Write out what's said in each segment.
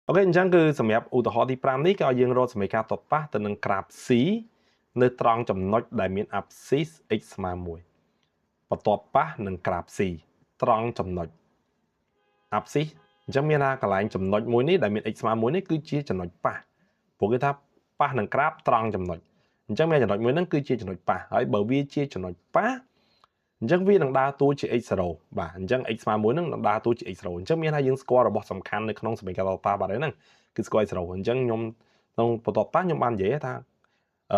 OK អញ្ចឹងគឺសម្រាប់ឧទាហរណ៍ទី5នេះគេឲ្យយើងរកសមីការទាត់ប៉ះទៅនឹងក្រាប C នៅត្រង់ចំណុចដែលមាន abscisse x ស្មើ1បន្ទាត់ប៉ះនឹងក្រាប C ត្រង់ចំណុច abscisse អញ្ចឹងមានថាកន្លែងចំណុចមួយនេះដែលមាន x ស្មើ1នេះគឺជាចំណុចប៉ះព្រោះគេថាប៉ះនឹងក្រាបត្រង់ចំណុចអញ្ចឹងមានចំណុចមួយហ្នឹងគឺជាចំណុចប៉ះហើយបើវាជាចំណុចប៉ះអញ្ចឹងវានឹងដើរតួជា x0 បាទអញ្ចឹង x ស្មើ1ហ្នឹងនឹងដើរតួជា x0 អញ្ចឹងមានថាយើងស្គាល់របស់សំខាន់នៅក្នុងសមីការប៉ះបាត់ហើយហ្នឹងគឺស្គាល់ x0 អញ្ចឹងខ្ញុំក្នុងបន្ទាត់ប៉ះខ្ញុំបាននិយាយថា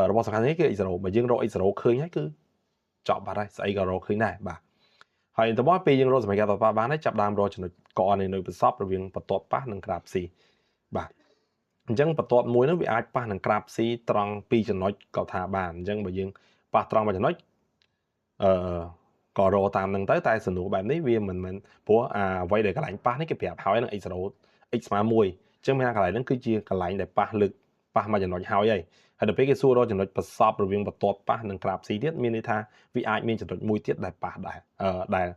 របស់សំខាន់នេះគឺ x0 បើយើងរក x0 ឃើញហើយគឺចប់បាត់ហើយស្អីក៏រកឃើញដែរបាទហើយតមកពេលយើងរកសមីការប៉ះបានហើយចាប់ដើមរកចំណុចកនៃនៅប្រសពរវាងបន្ទាត់ប៉ះនិងក្រាប C បាទអញ្ចឹងបន្ទាត់មួយនោះវាអាចប៉ះនឹងក្រាប C ត្រង់ពីរចំណុចក៏ថាបានអញ្ចឹងបើយើងប៉ះត្រង់មួយចំណុចអឺក៏រកតាមនឹងទៅតែសំណួរបែបនេះវាមិនមែនព្រោះអាអ្វីដែលកន្លែងប៉ះនេះគេប្រាប់ហើយនឹង x0 x ស្មើ1អញ្ចឹងមានថាកន្លែងហ្នឹងគឺជាកន្លែងដែលប៉ះលើកប៉ះមួយចំណុចហើយហើយហើយដល់ពេលគេសួររកចំណុចប្រសពរវាងបន្ទាត់ប៉ះនិងក្រាប C ទៀតមានន័យថាវាអាចមានចំណុចមួយទៀតដែលប៉ះដែរអឺដែល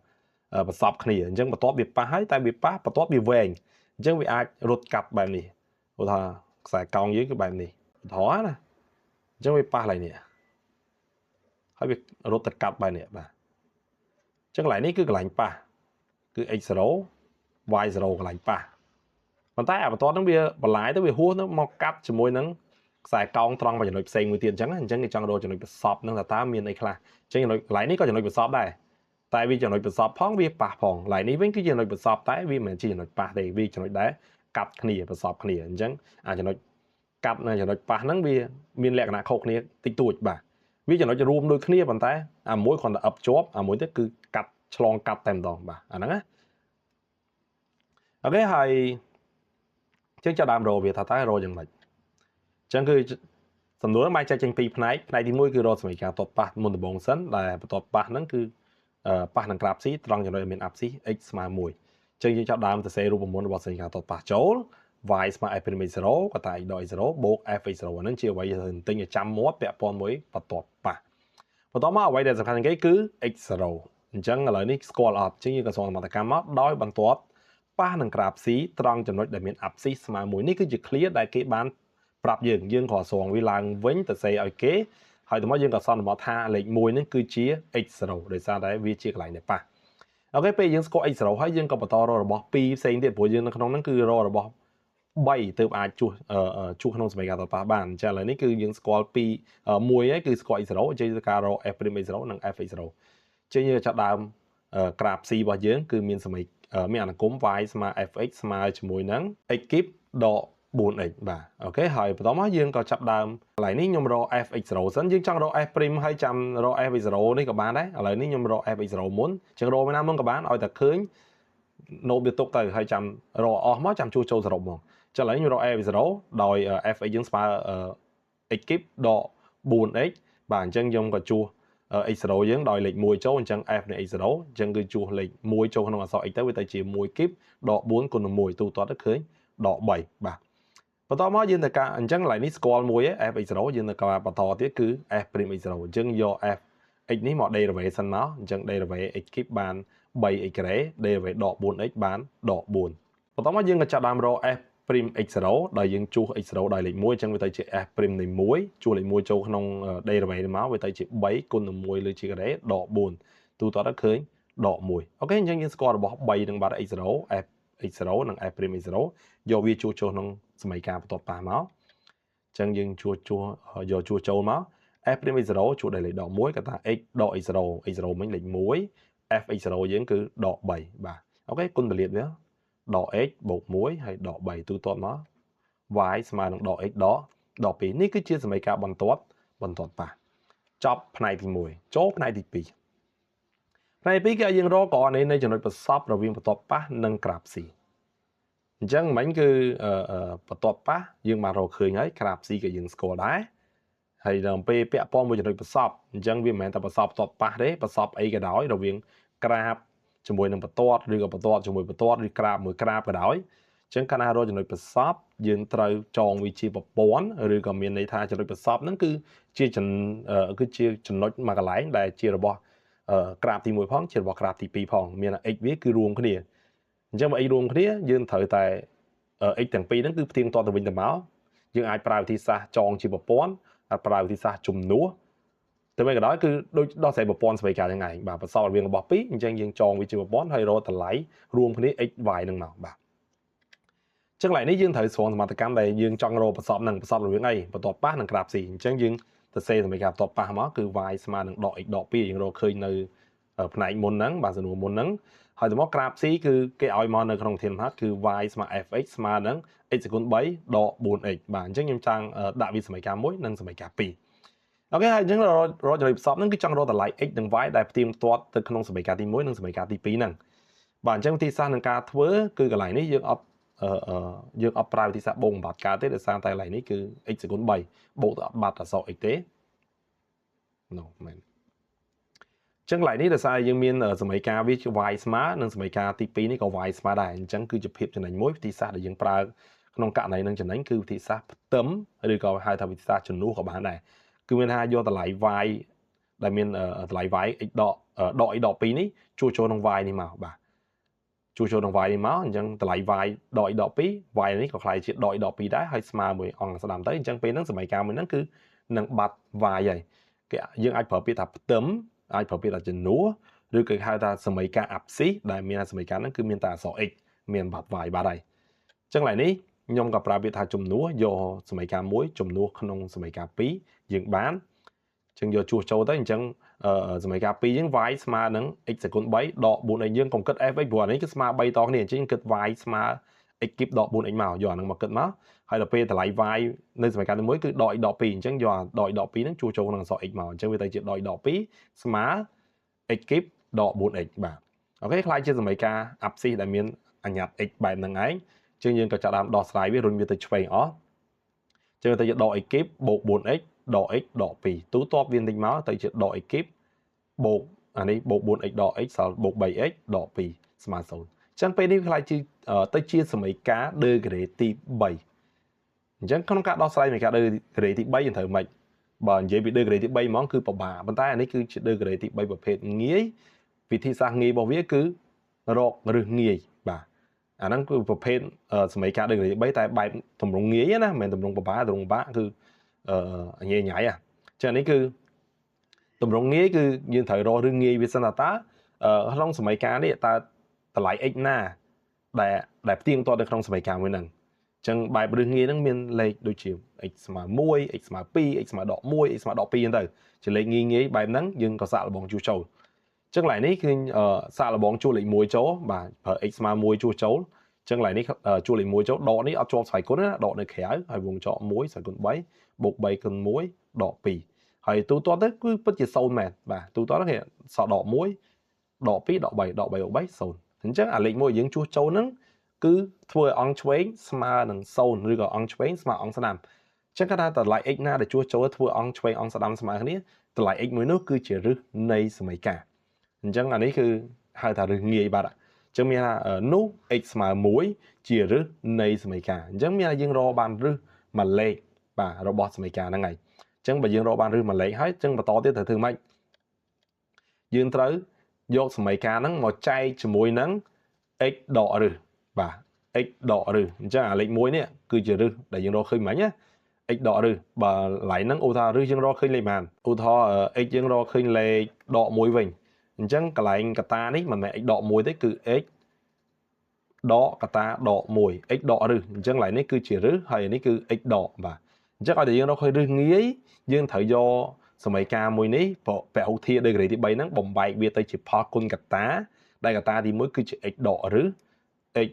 ប្រសពគ្នាអញ្ចឹងបន្ទាត់វាប៉ះហើយតែវាប៉ះបន្ទាត់វាវែងអញ្ចឹងវាអាចរត់កាត់បែបនេះឧទាហរណ៍ខ្សែកោងយើងគឺបែបនេះឧទាហរណ៍ណាអញ្ចឹងវាប៉ះកន្លែងនេះហើយវារត់ទៅកាត់បែបនេះបាទអញ្ចឹងកន្លែងនេះគឺកន្លែងប៉ះគឺ x0 y0 កន្លែងប៉ះប៉ុន្តែអាបន្ទាត់ហ្នឹងវាបន្លាយទៅវាហួសទៅមកកាត់ជាមួយនឹងខ្សែកោងត្រង់មួយចំណុចផ្សេងមួយទៀតអញ្ចឹងអញ្ចឹងគេចង់រកចំណុចប្រសពហ្នឹងថាតើមានអីខ្លះអញ្ចឹងចំណុចកន្លែងនេះក៏ចំណុចប្រសពដែរតែវាចំណុចប្រសពផងវាប៉ះផងកន្លែងនេះវិញគឺចំណុចប្រសពតែវាមិនមែនជាចំណុចប៉ះទេវាចំណុចដែរកាត់គ្នាប្រសពគ្នាអញ្ចឹងអាចំណុចកាត់នៅចំណុចប៉ះហ្នឹងវាមានលក្ខណៈខុសគ្នាតិចតួចបាទវាចំណុចរួមដូចគ្នាប៉ុន្តែអាមួយគ្រាន់តែអឹបជាប់អាមួយទៀតគឺកាត់ឆ្លងកាត់តែម្ដងបាទអាហ្នឹងណាOK ហើយអញ្ចឹងចាប់ដើមរកវាថាតើរកយ៉ាងម៉េចអញ្ចឹងគឺសំណួរបែងចែកចេញពីរផ្នែកផ្នែកទី1គឺរកសមីការទាត់ប៉ះមុនដំបូងសិនដែលបន្ទាត់ប៉ះហ្នឹងគឺប៉ះនឹងក្រាប C ត្រង់ចំណុចមាន abscisse x ស្មើ1អញ្ចឹងយើងចាប់ដើមសរសេររូបមន្តរបស់សមីការទាត់ប៉ះចូល y ស្មើ f' x0 កតា x ដក x0 បូក f x0 ហ្នឹងជាអ្វីទិញឲ្យចាំមាត់ពាក់ព័ន្ធមួយបន្ទាត់ប៉ះបន្ទាប់មកអ្វីដែលសំខាន់ជាងគេគឺ x0 អញ្ចឹងឥឡូវនេះស្គាល់អត់អញ្ចឹងយើងក៏សន្មតកម្មមកដោយបន្ទាត់ប៉ះនឹងក្រាប C ត្រង់ចំណុចដែលមាន abscisse ស្មើ1នេះគឺជា clear ដែលគេបានប្រាប់យើងយើងក៏ស្រង់វាឡើងវិញទៅសេឲ្យគេហើយទៅមកយើងក៏សន្មតថាលេខ1ហ្នឹងគឺជា x0 ដោយសារតែវាជាកន្លែងដែលប៉ះOK ពេលយើងស្គាល់ x0 ហើយយើងក៏បន្តរករបស់2ផ្សេងទៀតព្រោះយើងនៅក្នុងហ្នឹងគឺរករបស់3ទើបអាចជួសជួសក្នុងសមីការតប៉ះបានអញ្ចឹងឥឡូវនេះគឺយើងស្គាល់2 1ហើយគឺស្គាល់ x0 អញ្ចឹងការរក f' x0 និង f x0 អញ្ចឹងយើងចាប់ដើមក្រាប c របស់យើងគឺមានសមីមានអនុគមន៍ y ស្មើ fx ស្មើជាមួយនឹង x គីបដក 4x បាទ OK ហើយបន្តមកយើងក៏ចាប់ដើមកន្លែងនេះខ្ញុំរក fx0 សិនយើងចង់រក f' ហើយចាំរក fx0 នេះក៏បានដែរឥឡូវនេះខ្ញុំរក fx0 មុនអញ្ចឹងរកមួយណាមុនក៏បានឲ្យតែឃើញណូតវាទុកទៅហើយចាំរកអស់មកចាំជួសចូលសរុបមកចឹងឥឡូវខ្ញុំរក f0 ដោយ fx យើងស្មើ x គីបដក 4x បាទអញ្ចឹងខ្ញុំក៏ជួស x0 យើងដោយលេខ1ចូលអញ្ចឹង f នៃ x0 អញ្ចឹងគឺជួសលេខ1ចូលក្នុងអក្សរ x ទៅវាទៅជា1គីបដក4គុណនឹង1ទូទាត់ទៅឃើញដក3បាទបន្តមកយើងត្រូវការអញ្ចឹងកន្លែងនេះស្គាល់មួយ f x0 យើងត្រូវការបន្តទៀតគឺ f' x0 អញ្ចឹងយក f x នេះមក derivative សិនមកអញ្ចឹង derivative x គីបបាន 3x ការ៉េ derivative ដក 4x បានដក4បន្តមកយើងក៏ចាប់ដើមរក f' x0 ដោយយើងជួស x0 ដោយលេខ1អញ្ចឹងវាទៅជា f' នៃ1ជួសលេខ1ចូលក្នុង derivative មកវាទៅជា3គុណនឹង1លើជាការ៉េដក4ទូទាត់ទៅឃើញដក1OK អញ្ចឹងយើងស្គាល់របស់3នឹងបាត់ x0 f x0 និង f' x0 យកវាជួសចូលក្នុងសមីការបន្ទាត់ប៉ះមកអញ្ចឹងយើងជួសជួសយកជួសចូលមក f' x0 ជួសដោយលេខដក1កតា x ដក x0 x0 មិញលេខ1 f x0 យើងគឺដក3បាទ OK គុណពលាតវាដក x បូក1ហើយដក3ទូទាត់មក y ស្មើនឹងដក x ដកដក2នេះគឺជាសមីការបន្ទាត់បន្ទាត់ប៉ះចប់ផ្នែកទី1ចូលផ្នែកទី2ផ្នែកទី2គេឲ្យយើងរកករណីនៃចំណុចប្រសពរវាងបន្ទាត់ប៉ះនិងក្រាប C អញ្ចឹងមិញគឺបន្ទាត់ប៉ះយើងបានរកឃើញហើយក្រាប C ក៏យើងស្គាល់ដែរហើយដល់ពេលពាក់ព័ន្ធមួយចំណុចប្រសពអញ្ចឹងវាមិនមែនតែប្រសពបន្ទាត់ប៉ះទេប្រសពអីក៏ដោយរវាងក្រាបជាមួយនឹងបន្ទាត់ឬក៏បន្ទាត់ជាមួយបន្ទាត់ឬក្រាបមួយក្រាបក៏ដោយអញ្ចឹងកាលណារកចំណុចប្រសពយើងត្រូវចងវាជាប្រព័ន្ធឬក៏មានន័យថាចំណុចប្រសពហ្នឹងគឺជាគឺជាចំណុចមួយកន្លែងដែលជារបស់ក្រាបទី1ផងជារបស់ក្រាបទី2ផងមាន x វាគឺរួមគ្នាអញ្ចឹងបើ x រួមគ្នាយើងត្រូវតែ x ទាំងពីរហ្នឹងគឺផ្ទៀងផ្ទាត់ទៅវិញទៅមកយើងអាចប្រើវិធីសាស្ត្រចងជាប្រព័ន្ធអាចប្រើវិធីសាស្ត្រជំនួសទៅវិញក៏ដោយគឺដូចដោះស្រាយប្រព័ន្ធសមីការហ្នឹងឯងបាទប្រសពរវាងរបស់ពីរអញ្ចឹងយើងចងវាជាប្រព័ន្ធហើយរកតម្លៃរួមគ្នា x y ហ្នឹងមកបាទចឹងឡើយនេះយើងត្រូវស្រង់សមត្ថកម្មដែលយើងចង់រកប្រសពនឹងប្រសពរវាងអីបន្ទាត់ប៉ះនិងក្រាប C អញ្ចឹងយើងទៅសេសមីការបន្ទាត់ប៉ះមកគឺ y ស្មើនឹងដក x ដក2យើងរកឃើញនៅផ្នែកមុនហ្នឹងបាទសំណួរមុនហ្នឹងហើយទៅមកក្រាប C គឺគេឲ្យមកនៅក្នុងធានហាត់គឺ y ស្មើ fx ស្មើនឹង x គុណ3ដក 4x បាទអញ្ចឹងខ្ញុំចង់ដាក់វាសមីការ1និងសមីការ2អូខេហើយអញ្ចឹងរកចំណុចប្រសពហ្នឹងគឺចង់រកតម្លៃ x និង y ដែលផ្ទៀងផ្ទាត់ទៅក្នុងសមីការទី1និងសមីការទី2ហ្នឹងបាទអញ្ចឹងវិធីសាស្ត្រក្នុងការធ្វើគឺកន្លែងនេះយើងអត់ប្រើវិធីសាស្ត្របូកបំបត្តិកើតទេដោយសារតែកន្លែងនេះគឺ x គុណ3បូកទៅអត់បាត់អក្សរ x ទេ no មែនចឹងកន្លែងនេះដោយសារយើងមានសមីការវា y ស្មើនិងសមីការទី2នេះក៏ y ស្មើដែរអញ្ចឹងគឺជាភាពចំណេញមួយវិធីសាស្ត្រដែលយើងប្រើក្នុងករណីនឹងចំណេញគឺវិធីសាស្ត្រផ្ទឹមឬក៏ហៅថាវិធីសាស្ត្រជំនួសក៏បានដែរគឺមានថាយកតម្លៃ y ដែលមានតម្លៃ y x ដកដក x ដក2នេះជួសចូលក្នុង y នេះមកបាទជួសចូលក្នុង y នេះមកអញ្ចឹងតម្លៃ y ដក x ដក2 y នេះក៏ក្លាយជាដក x ដក2ដែរហើយស្មើមួយអង្គស្ដាំទៅអញ្ចឹងពេលហ្នឹងសមីការមួយហ្នឹងគឺនឹងបាត់ y ហើយគេយើងអាចប្រើពាក្យថាផ្ទឹមអាចប្រើពាក្យថាជំនួសឬក៏ហៅថាសមីការអាប់ស៊ីសដែលមានសមីការហ្នឹងគឺមានតែអក្សរ x មានបាត់ y បាត់ហើយអញ្ចឹងឡើយនេះខ្ញុំក៏ប្រើពាក្យថាជំនួសយកសមីការ1ជំនួសក្នុងសមីការ2យើងបានអញ្ចឹងយកជួសចូលទៅអញ្ចឹងសមីការ2យើង y ស្មើនឹង x គុណ3ដក 4x យើងកុំគិត fx ព្រោះអានេះគឺស្មើ3តគ្នាអញ្ចឹងគិត y ស្មើ x គីបដក 4x មកយកអាហ្នឹងមកគិតមកហើយដល់ពេលតម្លៃ y នៅសមីការទី1គឺដក x ដក2អញ្ចឹងយកដក x ដក2ហ្នឹងជួសចូលក្នុងអក្សរ x មកអញ្ចឹងវាទៅជាដក x ដក2ស្មើ x គីបដក 4x បាទអូខេខ្លាយជាសមីការអាប់ស៊ីសដែលមានអញ្ញត្តិ x បែបហ្នឹងឯងអញ្ចឹងយើងក៏ចាប់ដើមដោះស្រាយវារុញវាទៅឆ្វេងអស់អញ្ចឹងទៅជាដក x គីបបូក 4x ដក x ដក2ទូទាត់វាបន្តិចមកទៅជាដក x គីបបូកអានេះបូក 4x ដក x សល់បូក 3x ដក2ស្មើ0អញ្ចឹងពេលនេះខ្លាយជាទៅជាសមីការដឺក្រេទី3អញ្ចឹងក្នុងការដោះស្រាយសមីការដឺក្រេទី3យើងត្រូវម៉េចបើនិយាយពីដឺក្រេទី3ហ្មងគឺពិបាកប៉ុន្តែអានេះគឺជាដឺក្រេទី3ប្រភេទងាយវិធីសាស្ត្រងាយរបស់វាគឺរករឹសងាយបាទអាហ្នឹងគឺប្រភេទសមីការដឺក្រេទី3តែបែបទម្រង់ងាយណាមិនមែនទម្រង់ពិបាកទម្រង់ពិបាកគឺញ៉ៃញ៉ៃហ่ะចឹងនេះគឺទម្រង់ងាយគឺយើងត្រូវរករឿងងាយវាសិនថាតើក្នុងសម័យកាលនេះតើតម្លៃ x ណាដែលផ្ទៀងផ្ទាត់នៅក្នុងសម័យកាលមួយហ្នឹងអញ្ចឹងបែបរឿងងាយហ្នឹងមានលេខដូចជា x ស្មើ1 x ស្មើ2 x ស្មើដក1 x ស្មើដក2ហ្នឹងទៅជាលេខងាយងាយបែបហ្នឹងយើងក៏សាកល្បងជួសចូលអញ្ចឹងកន្លែងនេះគឺសាកល្បងជួសលេខ1ចូលបាទប្រើ x ស្មើ1ជួសចូលអញ្ចឹងកន្លែងនេះជួសលេខ1ចូលដកនេះអត់ជាប់ស្វ័យគុណណាដកនៅក្រៅហើយវងចក1ស្វ័យគុណ3បូក3គុណ1ដក2ហើយទូទាត់ទៅគឺពិតជា0មែនបាទទូទាត់ហ្នឹងសល់ដក1ដក2ដក3ដក3បូក3 0អញ្ចឹងអាលេខ1យើងជួសចូលហ្នឹងគឺធ្វើឲ្យអង្គឆ្វេងស្មើនឹង0ឬក៏អង្គឆ្វេងស្មើអង្គស្ដាំអញ្ចឹងគាត់ថាតម្លៃ x ណាដែលជួសចូលធ្វើអង្គឆ្វេងអង្គស្ដាំស្មើគ្នាតម្លៃ x មួយនោះគឺជារឹសនៃសមីការអញ្ចឹងអានេះគឺហៅថារឹសងាយបាត់អញ្ចឹងមានថានោះ x ស្មើ1ជារឹសនៃសមីការអញ្ចឹងមានថាយើងរកបានរឹសមួយលេខបាទរបស់សមីការហ្នឹងហើយអញ្ចឹងបើយើងរកបានរឹសមួយលេខហើយអញ្ចឹងបន្តទៀតត្រូវធ្វើម៉េចយើងត្រូវយកសមីការហ្នឹងមកចែកជាមួយនឹង x ដករឹសបាទ x ដករឹសអញ្ចឹងអាលេខ1នេះគឺជារឹសដែលយើងរកឃើញមិញណា x ដករឹសបើឡៃហ្នឹងឧទាហរណ៍រឹសយើងរកឃើញលេខប៉ុន្មានឧទាហរណ៍ x យើងរកឃើញលេខដក1វិញអញ្ចឹងកន្លែងកតានេះមិនមែន x ដក1ទេគឺ x ដកកតាដក1 x ដករឹសអញ្ចឹងកន្លែងនេះគឺជារឹសហើយនេះគឺ x ដកបាទអញ្ចឹងឲ្យតែយើងរកឃើញរឹសងាយយើងត្រូវយកសមីការមួយនេះពហុធាដឺក្រេទី3ហ្នឹងបំបែកវាទៅជាផលគុណកតាដែលកតាទី1គឺជា x ដករឹស x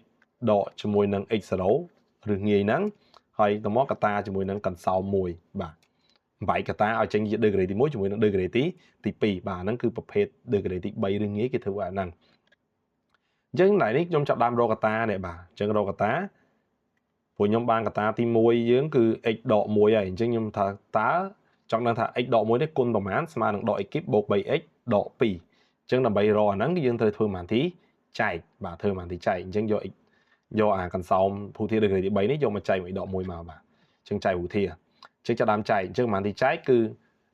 ដកជាមួយនឹង x0 រឹសងាយហ្នឹងហើយទៅមកកតាជាមួយនឹងកន្សោម1បាទបំបែកកតាឲ្យចេញជាដឺក្រេទី1ជាមួយនឹងដឺក្រេទី2បាទហ្នឹងគឺប្រភេទដឺក្រេទី3រឹសងាយគេធ្វើអាហ្នឹងអញ្ចឹងណែនេះខ្ញុំចាប់ដើមរកកតានេះបាទអញ្ចឹងរកកតាព្រោះខ្ញុំបានកតាទី1យើងគឺ x ដក1ហើយអញ្ចឹងខ្ញុំថាតើចង់ដឹងថា x ដក1នេះគុណប្រមាណស្មើនឹងដក x គីបបូក 3x ដក2អញ្ចឹងដើម្បីរកអាហ្នឹងយើងត្រូវធ្វើប្រមាណទីចែកបាទធ្វើប្រមាណទីចែកអញ្ចឹងយក x យកអាកន្សោមភូធាដឺក្រេទី3នេះយកមកចែកមួយដក1មកបាទអញ្ចឹងចែកភូធាអញ្ចឹងចាប់ដើមចែកអញ្ចឹងប្រមាណទីចែកគឺ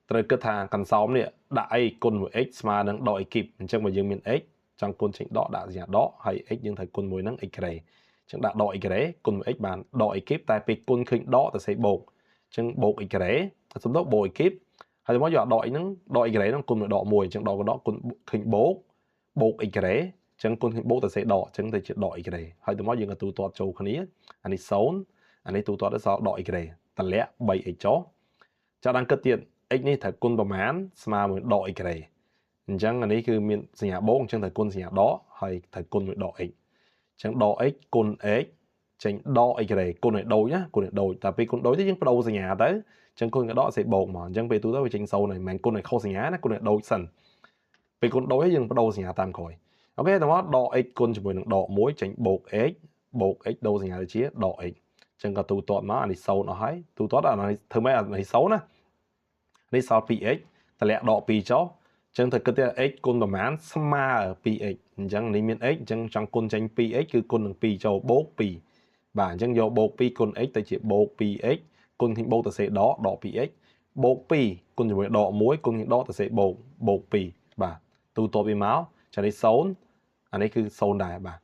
ត្រូវគិតថាកន្សោមនេះដាក់អីគុណមួយ x ស្មើនឹងដក x គីបអញ្ចឹងបើយើងមាន x ចង់គុណចេញដកដាក់សញ្ញាដកហើយ x យើងត្រូវគុណមួយហ្នឹង x ក្រេអ ចឹងដាក់ដក x ការ៉េគុណ x បានដក x គីបតែពេលគុណឃើញដកទៅសេបូកចឹងបូក x ការ៉េសំដៅបូក x គីបហើយមកយកដក x ហ្នឹងដក x ការ៉េហ្នឹងគុណមួយដក1ចឹងដកក៏ដកគុណឃើញបូកបូក x ការ៉េចឹងគុណឃើញបូកទៅសេដកចឹងទៅជាដក x ការ៉េហើយទៅមកយើងក៏ទូទាត់ចូលគ្នាអានេះ0អានេះទូទាត់ទៅសល់ដក x ការ៉េតម្លាក់ 3x ចុះចាប់ដល់គិតទៀត x នេះត្រូវគុណប្រមាណស្មើមួយដក x ការ៉េអញ្ចឹងអានេះគឺមានសញ្ញាបូកអញ្ចឹងត្រូវគុណសញ្ញាដកហើយត្រូវគុណមួយដក x អញ្ចឹងដក x គុណ x ចេញដក x ការ៉េគុណឲ្យដូចណាគុណឲ្យដូចតែពេលគុណដូចទៅយើងបដូរសញ្ញាទៅអញ្ចឹងគុណក៏ដកសេបូកមកអញ្ចឹងពេលទូទៅវាចេញ0ហើយមិនមែនគុណឲ្យខុសសញ្ញាណាគុណឲ្យដូចសិនពេលគុណដូចហើយយើងបដូរសញ្ញាតាមក្រោយអូខេតោះមកដក x គុណជាមួយនឹងដក1ចេញបូក x បូក x ដូរសញ្ញាទៅជាដក x អញ្ចឹងក៏ទូទាត់មកអានេះ0អស់ហើយទូទាត់អានេះធ្វើម៉េចអានេះ0ណានេះសល់ 2x តម្លាក់ដក2ចុះអញ្ចឹងត្រូវគិតថា x គុណប្រមាណស្មើ 2x អញ្ចឹងនេះមាន x អញ្ចឹងចង់គុណចេញ 2x គឺគុណនឹង2ចូលបូក2បាទអញ្ចឹងយកបូក2គុណ x ទៅជាបូក 2x គុណឃើញបូកទៅសេដកដក 2x បូក2គុណជាមួយដក1គុណឃើញដកទៅសេបូកបូក2បាទទូទាត់វាមកចានេះ0អានេះគឺ0ដែរបាទ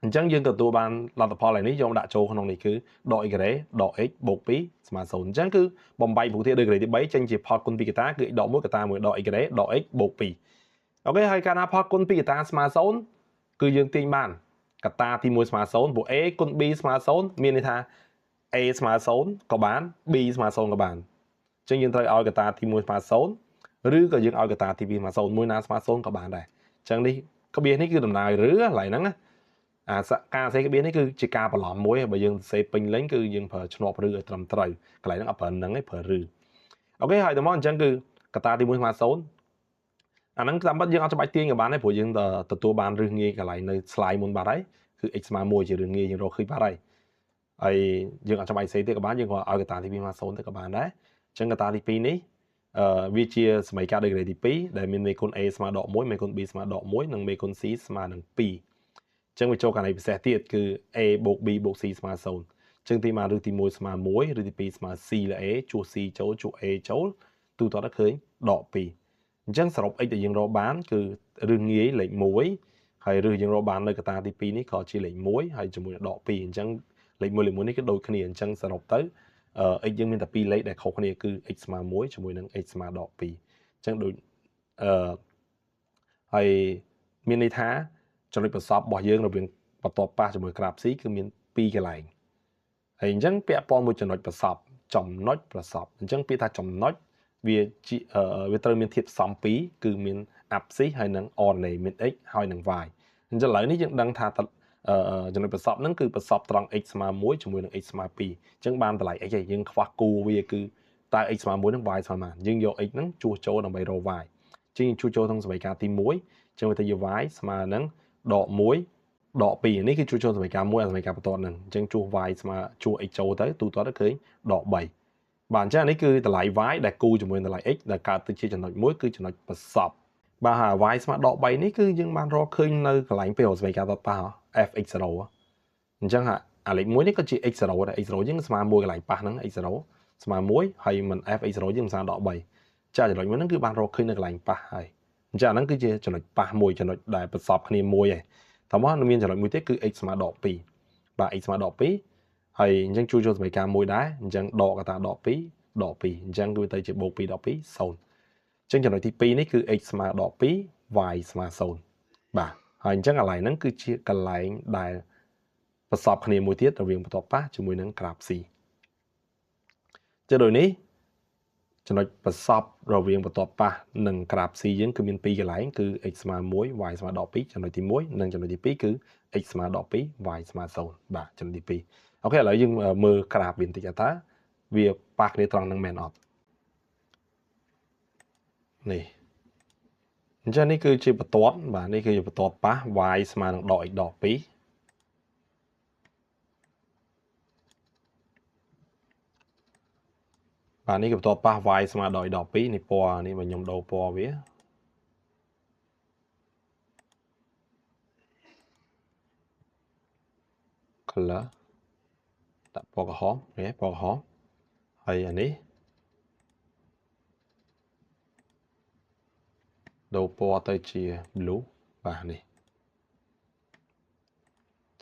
អញ្ចឹងយើងទទួលបានលទ្ធផលឯនេះយកដាក់ចូលក្នុងនេះគឺដក x ការ៉េដក x បូក2ស្មើ0អញ្ចឹងគឺបំបែកពុធាដូចការ៉េទី3ចេញជាផលគុណពីកតាគឺ x ដក1កតា1ដក x ការ៉េដក x បូក2អូខេហើយកាលណាផលគុណពីកតាស្មើ0គឺយើងទាញបានកតាទី1ស្មើ0ព្រោះ a គុណ b ស្មើ0មានន័យថា a ស្មើ0ក៏បាន b ស្មើ0ក៏បានអញ្ចឹងយើងត្រូវឲ្យកតាទី1ស្មើ0ឬក៏យើងឲ្យកតាទី2ស្មើ0មួយណាស្មើ0ក៏បានដែរអញ្ចឹងនេះក្បៀសនេះគឺដំណើរឬកន្លែងហ្នឹងណាអាការសេក្បៀសនេះគឺជាការបន្លំមួយបើយើងសេពេញលេញគឺយើងប្រើឈ្នាប់ឬឲ្យត្រឹមត្រូវកន្លែងហ្នឹងអត់ប្រើនឹងទេប្រើឬអូខេហើយទៅមកអញ្ចឹងគឺកតាទី1ស្មើ0អាហ្នឹងតាមពិតយើងអត់ច្បាច់ទាញក៏បានដែរព្រោះយើងទទួលបានរឹសងាយកន្លែងនៅ slide មុនបាត់ហើយគឺ x ស្មើ1ជារឹសងាយយើងរកឃើញបាត់ហើយហើយយើងអត់ច្បាច់សេទេក៏បានយើងក៏ឲ្យកតាទី2ស្មើ0ទៅក៏បានដែរអញ្ចឹងកតាទី2នេះវាជាសមីការដឺក្រេទី2ដែលមានមេគុណ a ស្មើដក1មេគុណ b ស្មើដក1និងមេគុណ c ស្មើនឹង2អញ្ចឹងវាចូលករណីពិសេសទៀតគឺ a បូក b បូក c ស្មើ0អញ្ចឹងទីមកឬទី1ស្មើ1ឬទី2ស្មើ c លើ a ជួស c ចូលជួស a ចូលទូទាត់ទៅឃើញដក2អញ្ចឹងសរុប x ដែលយើងរកបានគឺរឹសងាយលេខ1ហើយរឹសយើងរកបាននៅកតាទី2នេះក៏ជាលេខ1ហើយជាមួយនឹងដក2អញ្ចឹងលេខ1លេខ1នេះគឺដូចគ្នាអញ្ចឹងសរុបទៅ x យើងមានតែ2លេខដែលខុសគ្នាគឺ x ស្មើ1ជាមួយនឹង x ស្មើដក2អញ្ចឹងដូចហើយមានន័យថាចំណុចប្រសពរបស់យើងរវាងបន្ទាត់ប៉ះជាមួយក្រាប C គឺមាន2កន្លែងហើយអញ្ចឹងពាក់ព័ន្ធមួយចំណុចប្រសពចំណុចប្រសពអញ្ចឹងពាក្យថាចំណុចវាវាត្រូវមានធាតុផ្សំ2គឺមាន abscisse ហើយនិង ordinate មាន x ហើយនិង y អញ្ចឹងឥឡូវនេះយើងដឹងថាចំណុចប្រសពហ្នឹងគឺប្រសពត្រង់ x ស្មើ1ជាមួយនឹង x ស្មើ2អញ្ចឹងបានតម្លៃ x ហើយយើងខ្វះគូវាគឺតើ x ស្មើ1នឹង y ស្មើប៉ុន្មានយើងយក x ហ្នឹងជួសចូលដើម្បីរក y អញ្ចឹងយើងជួសចូលក្នុងសមីការទី1អញ្ចឹងវាទៅជា y ស្មើនឹងដក1ដក2នេះគឺជួសចូលសមីការ1អាសមីការបន្ទាត់ហ្នឹងអញ្ចឹងជួស y ស្មើជួស x ចូលទៅទូទាត់ទៅឃើញដក3បាទអញ្ចឹងនេះគឺតម្លៃ y ដែលគូជាមួយតម្លៃ x ដែលកើតទៅជាចំណុចមួយគឺចំណុចប្រសពបាទហើយ y ស្មើដក3នេះគឺយើងបានរកឃើញនៅកន្លែងពេលរកសមីការតប៉ះ fx0 អញ្ចឹងអាលេខ1នេះក៏ជា x0 ដែរ x0 យើងស្មើ1កន្លែងប៉ះហ្នឹង x0 ស្មើ1ហើយមិន fx0 យើងស្មើដក3ចាចំណុចមួយហ្នឹងគឺបានរកឃើញនៅកន្លែងប៉ះហើយអញ្ចឹងអាហ្នឹងគឺជាចំណុចប៉ះមួយចំណុចដែលប្រសពគ្នាមួយហើយតោះមកមានចំណុចមួយទៀតគឺ x ស្មើដក2បាទ x ស្មើដក2ហើយអញ្ចឹងជួយចូលសមីការមួយដែរអញ្ចឹងដកកតាដក2ដក2អញ្ចឹងគឺទៅជាបូក2ដក2 0អញ្ចឹងចំណុចទី2នេះគឺ x ស្មើដក2 y ស្មើ0បាទហើយអញ្ចឹងកន្លែងហ្នឹងគឺជាកន្លែងដែលប្រសពគ្នាមួយទៀតរវាងបន្ទាត់ប៉ះជាមួយនឹងក្រាប C ចឹងដូចនេះចំណុចប្រសពរវាងបន្ទាត់ប៉ះនិងក្រាប C យើងគឺមាន2កន្លែងគឺ x ស្មើ1 y ស្មើដក2ចំណុចទី1និងចំណុចទី2គឺ x ស្មើដក2 y ស្មើ0បាទចំណុចទី2អូខេឥឡូវយើងមើលក្រាបវាបន្តិចថាវាប៉ះគ្នាត្រង់នឹងមែនអត់នេះអញ្ចឹងនេះគឺជាបន្ទាត់បាទនេះគឺជាបន្ទាត់ប៉ះ y ស្មើនឹងដក x ដក2បាទនេះគឺបន្ទាត់ប៉ះ y ស្មើដក x ដក2នេះពណ៌នេះបើខ្ញុំដូរពណ៌វា color ដាក់ពណ៌ក្រហមនេះពណ៌ក្រហមហើយអានេះដូរពណ៌ទៅជា blue បាទនេះ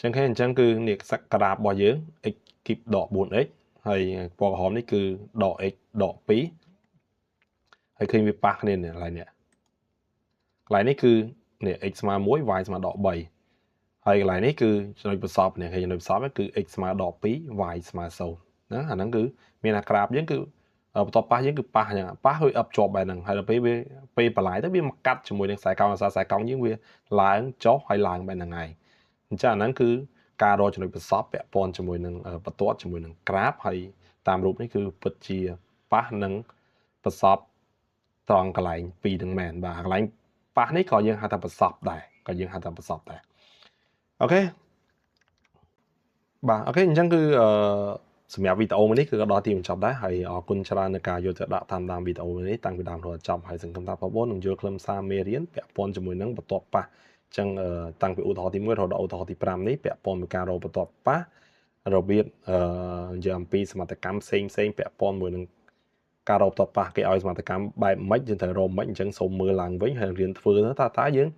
ចឹងគេអញ្ចឹងគឺនេះក្រាបរបស់យើង x គីបដក 4x ហើយពណ៌ក្រហមនេះគឺដក x ដក 2ហើយឃើញវាប៉ះគ្នានេះកន្លែងនេះកន្លែងនេះគឺនេះ x ស្មើ1 y ស្មើដក3ហើយកន្លែងនេះគឺចំណុចប្រសពនេះឃើញចំណុចប្រសពគឺ x ស្មើដក2 y ស្មើ0ណាអាហ្នឹងគឺមានអាក្រាបយើងគឺបន្ទាប់ប៉ះយើងគឺប៉ះអញ្ចឹងប៉ះហើយអឹបជាប់បែបហ្នឹងហើយដល់ពេលវាពេលបន្លាយទៅវាមកកាត់ជាមួយនឹងខ្សែកោងអាសាខ្សែកោងយើងវាឡើងចុះហើយឡើងបែបហ្នឹងឯងអញ្ចឹងអាហ្នឹងគឺការរកចំណុចប្រសពពាក់ព័ន្ធជាមួយនឹងបន្ទាត់ជាមួយនឹងក្រាបហើយតាមរូបនេះគឺពិតជាប៉ះនឹងប្រសពត្រង់កន្លែងពីរហ្នឹងមែនបាទកន្លែងប៉ះនេះក៏យើងហៅថាប្រសពដែរក៏យើងហៅថាប្រសពដែរអូខេបាទអូខេអញ្ចឹងគឺអឺសម្រាប់វីដេអូមួយនេះគឺក៏ដល់ទីបញ្ចប់ដែរហើយអរគុណច្រើនในការយកទៅដាក់តាមដានវីដេអូមួយនេះតាំងពីដើមរហូតចប់ហើយសង្ឃឹមថាបងប្អូននឹងយល់ខ្លឹមសារមេរៀនពាក់ព័ន្ធជាមួយនឹងបន្ទាត់ប៉ះអញ្ចឹងតាំងពីឧទាហរណ៍ទី1រហូតដល់ឧទាហរណ៍ទី5នេះពាក់ព័ន្ធនឹងការរកបន្ទាត់ប៉ះរបៀបនិយាយអំពីសមត្ថកម្មផ្សេងផ្សេងពាក់ព័ន្ធមួយនឹងការរកបន្ទាត់ប៉ះគេឲ្យសមត្ថកម្មបែបម៉េចយើងត្រូវរកម៉េចអញ្ចឹងសូមមើលឡើងវិញហើយរៀនធ្វើទៅថាតើយើង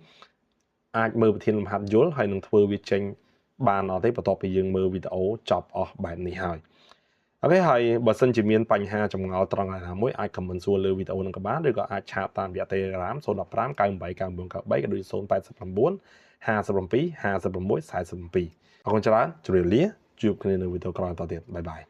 អាចមើលប្រធានលំហាត់យល់ហើយនឹងធ្វើវាចេញបានអត់ទេបន្ទាប់ពីយើងមើលវីដេអូចប់អស់បែបនេះហើយអូខេហើយបើសិនជាមានបញ្ហាចម្ងល់ត្រង់ណាមួយអាច comment សួរលើវីដេអូនឹងក៏បានឬក៏អាចឆាតតាមរយៈ Telegram 015 98 99 93ក៏ដូច089 57 56 47អរគុណច្រើនជម្រាបលាជួបគ្នានៅវីដេអូក្រោយបន្តទៀតបាយបាយ។